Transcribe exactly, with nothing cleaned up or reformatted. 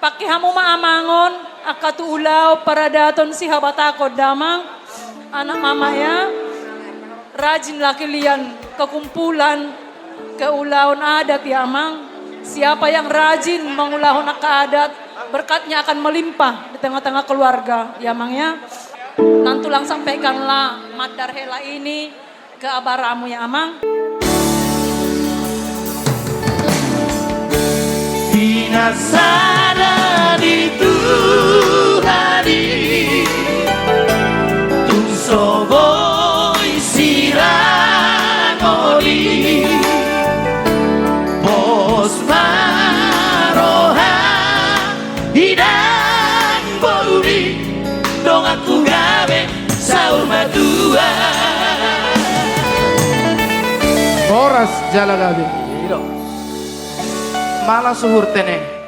Pangke hamu ma amang on angka tu ulaon paradaton sihabatahon damang. Anak mama ya. Rajinlah kalian ke kumpulan, ke ulaon adat ya amang. Siapa yang rajin mangulahon angka adat, berkatnya akan melimpah di tengah-tengah keluarga ya amang ya. Nantulang sampaikanlah mandar hela ini ke abaramu ya amang. Pinasada ni Tuhan i, tung so boi sirang oli, pos ma roha i dang boi donganku gabe saur matua. Horas jala gabe. Malas suhurte ne.